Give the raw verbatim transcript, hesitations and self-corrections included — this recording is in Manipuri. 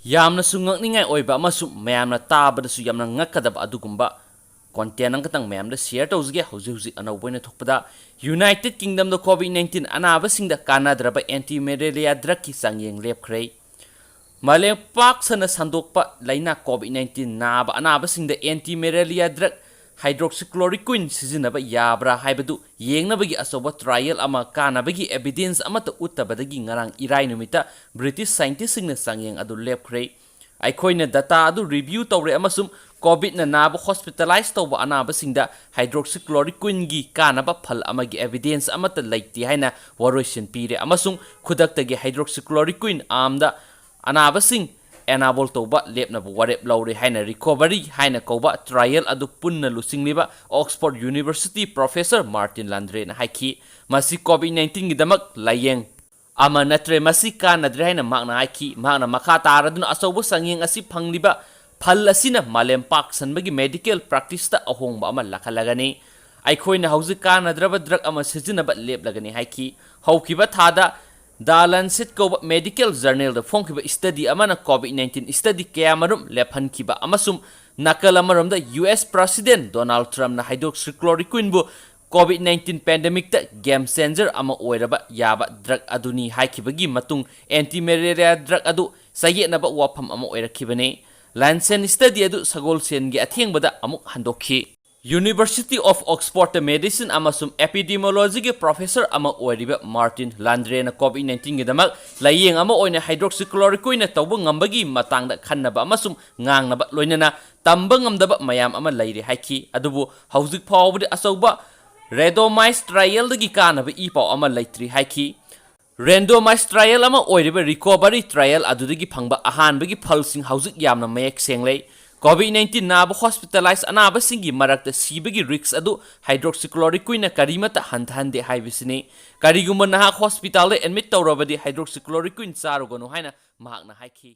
ꯌꯥꯝꯅꯁꯨ ꯉꯛꯅꯤꯡꯉꯥꯏ ꯑꯣꯏꯕ ꯑꯃꯁꯨꯡ ꯃꯌꯥꯝꯅ ꯇꯥꯕꯗꯁꯨ ꯌꯥꯝꯅ ꯉꯛꯀꯗꯕ ꯑꯗꯨꯒꯨꯝꯕ content ꯑꯃꯈꯛꯇꯪ ꯃꯌꯥꯝꯗ share ꯇꯧꯖꯒꯦ꯫ ꯍꯧꯖꯤꯛ ꯍꯧꯖꯤꯛ ꯑꯅꯧꯕ ꯑꯣꯏꯅ ꯊꯣꯛꯄꯗ, United Kingdom ꯗ COVID nineteen ꯑꯅꯥꯕꯁꯤꯡꯗ ꯀꯥꯟꯅꯗ꯭ꯔꯕ anti malaria drug ꯀꯤ ꯆꯥꯡꯌꯦꯡ ꯂꯦꯞꯈ꯭ꯔꯦ꯫ ꯃꯥꯂꯦꯝ ꯄꯥꯛ ꯁꯟꯅ ꯁꯟꯗꯣꯛꯄ ꯂꯥꯏꯅꯥ COVID nineteen ꯅꯥꯕ ꯑꯅꯥꯕꯁꯤꯡꯗ anti malaria drug hydroxychloroquine ꯁꯤꯖꯤꯟꯅꯕ ꯌꯥꯕ꯭ꯔꯥ ꯍꯥꯏꯕꯗꯨ ꯌꯦꯡꯅꯕꯒꯤ ꯑꯆꯧꯕ trial ꯑꯃ ꯀꯥꯟꯅꯕꯒꯤ evidence ꯑꯃꯠꯇ ꯎꯠꯇꯕꯗꯒꯤ ꯉꯔꯥꯡ ꯏꯔꯥꯏ ꯅꯨꯃꯤꯠꯇ British scientist ꯁꯤꯡꯅ ꯆꯥꯡꯌꯦꯡ ꯑꯗꯨ ꯂꯦꯞꯈ꯭ꯔꯦ꯫ ꯑꯩꯈꯣꯏꯅ data ꯑꯗꯨ review ꯇꯧꯔꯦ ꯑꯃꯁꯨꯡ COVID ꯅ ꯅꯥꯕ hospitalize ꯇꯧꯕ ꯑꯅꯥꯕꯁꯤꯡꯗ hydroxychloroquine ꯒꯤ ꯀꯥꯟꯅꯕ ꯐꯜ ꯑꯃꯒꯤ evidence ꯑꯃꯠꯇ ꯂꯩꯇꯦ ꯍꯥꯏꯅ ꯋꯥꯔꯣꯏꯁꯤꯟ ꯄꯤꯔꯦ, ꯑꯃꯁꯨꯡ ꯈꯨꯗꯛꯇꯒꯤ hydroxychloroquine arm ꯗ ꯑꯅꯥꯕꯁꯤꯡ enable ꯇꯧꯕ ꯂꯦꯞꯅꯕ ꯋꯥꯔꯦꯞ ꯂꯧꯔꯦ ꯍꯥꯏꯅ RECOVERY ꯍꯥꯏꯅ ꯀꯧꯕ trial ꯑꯗꯨ ꯄꯨꯟꯅ ꯂꯨꯆꯤꯡꯂꯤꯕ Oxford University professor Martin Landray ꯅ ꯍꯥꯏꯈꯤ꯫ ꯃꯁꯤ COVID nineteen ꯒꯤꯗꯃꯛ ꯂꯥꯏꯌꯦꯡ ꯑꯃ ꯅꯠꯇ꯭ꯔꯦ, ꯃꯁꯤ ꯀꯥꯟꯅꯗ꯭ꯔꯦ ꯍꯥꯏꯅ ꯃꯍꯥꯛꯅ ꯍꯥꯏꯈꯤ꯫ ꯃꯍꯥꯛꯅ ꯃꯈꯥ ꯇꯥꯔꯗꯨꯅ ꯑꯆꯧꯕ ꯆꯥꯡꯌꯦꯡ ꯑꯁꯤ ꯐꯪꯂꯤꯕ ꯐꯜ ꯑꯁꯤꯅ ꯃꯥꯂꯦꯝ ꯄꯥꯛ ꯁꯟꯕꯒꯤ medical practice ꯇ ꯑꯍꯣꯡꯕ ꯑꯃ ꯂꯥꯛꯍꯜꯂꯒꯅꯤ꯫ ꯑꯩꯈꯣꯏꯅ ꯍꯧꯖꯤꯛ ꯀꯥꯟꯅꯗ꯭ꯔꯕ drug ꯑꯃ ꯁꯤꯖꯤꯟꯅꯕ ꯂꯦꯞꯂꯒꯅꯤ ꯍꯥꯏꯈꯤ꯫ ꯍꯧꯈꯤꯕ ꯊꯥꯗ The Lancet ꯀꯧꯕ medical journal ꯗ ꯐꯣꯡꯈꯤꯕ study ꯑꯃꯅ COVID nineteen study ꯀꯌꯥꯃꯔꯨꯝ ꯂꯦꯞꯍꯟꯈꯤꯕ ꯑꯃꯁꯨꯡ ꯅꯥꯀꯜ ꯑꯃꯔꯣꯝꯗ US President Donald Trump ꯅ hydroxychloroquine ꯕꯨ COVID nineteen pandemic ꯇ game changer ꯑꯃ ꯑꯣꯏꯔꯕ ꯌꯥꯕ drug ꯑꯗꯨꯅꯤ ꯍꯥꯏꯈꯤꯕꯒꯤ ꯃꯇꯨꯡ anti malaria drug ꯑꯗꯨ ꯆꯌꯦꯠꯅꯕ ꯋꯥꯐꯝ ꯑꯃ ꯑꯣꯏꯔꯛꯈꯤꯕꯅꯤ꯫ Lancet study ꯑꯗꯨ ꯁꯒꯣꯜꯁꯦꯟꯒꯤ ꯑꯊꯦꯡꯕꯗ ꯑꯃꯨꯛ ꯍꯟꯗꯣꯛꯈꯤ꯫ University of Oxford ꯇ medicine ꯑꯃꯁꯨꯡ epidemiology ꯒꯤ professor ꯑꯃ ꯑꯣꯏꯔꯤꯕ Martin Landray ꯅ COVID nineteen ꯒꯤꯗꯃꯛ ꯂꯥꯏꯌꯦꯡ ꯑꯃ ꯑꯣꯏꯅ hydroxychloroquine ꯅ ꯇꯧꯕ ꯉꯝꯕꯒꯤ ꯃꯇꯥꯡꯗ ꯈꯟꯅꯕ ꯑꯃꯁꯨꯡ ꯉꯥꯡꯅꯕ, ꯂꯣꯏꯅꯅ ꯇꯝꯕ ꯉꯝꯗꯕ ꯃꯌꯥꯝ ꯑꯃ ꯂꯩꯔꯤ ꯍꯥꯏꯈꯤ꯫ ꯑꯗꯨꯕꯨ ꯍꯧꯖꯤꯛ ꯐꯥꯎꯕꯗꯤ ꯑꯆꯧꯕ randomized trial ꯗꯒꯤ ꯀꯥꯟꯅꯕ ꯏ ꯄꯥꯎ ꯑꯃ ꯂꯩꯇ꯭ꯔꯤ ꯍꯥꯏꯈꯤ꯫ Randomized trial ꯑꯃ ꯑꯣꯏꯔꯤꯕ RECOVERY trial ꯑꯗꯨꯗꯒꯤ ꯐꯪꯕ ꯑꯍꯥꯟꯕꯒꯤ ꯐꯜꯁꯤꯡ ꯍꯧꯖꯤꯛ ꯌꯥꯝꯅ ꯃꯌꯦꯛ ꯁꯦꯡꯂꯦ꯫ COVID nineteen ꯅꯥꯕ hospitalize ꯑꯅꯥꯕꯁꯤꯡꯒꯤ ꯃꯔꯛꯇ ꯁꯤꯕꯒꯤ risk ꯑꯗꯨ hydroxychloroquine ꯅ ꯀꯔꯤꯃꯠꯇ ꯍꯟꯊꯍꯟꯗꯦ ꯍꯥꯏꯕꯁꯤꯅꯤ꯫ ꯀꯔꯤꯒꯨꯝꯕ ꯅꯍꯥꯛ hospital ꯗ admit ꯇꯧꯔꯕꯗꯤ hydroxychloroquine ꯆꯥꯔꯨꯒꯅꯨ ꯍꯥꯏꯅ ꯃꯍꯥꯛꯅ ꯍꯥꯏꯈꯤ꯫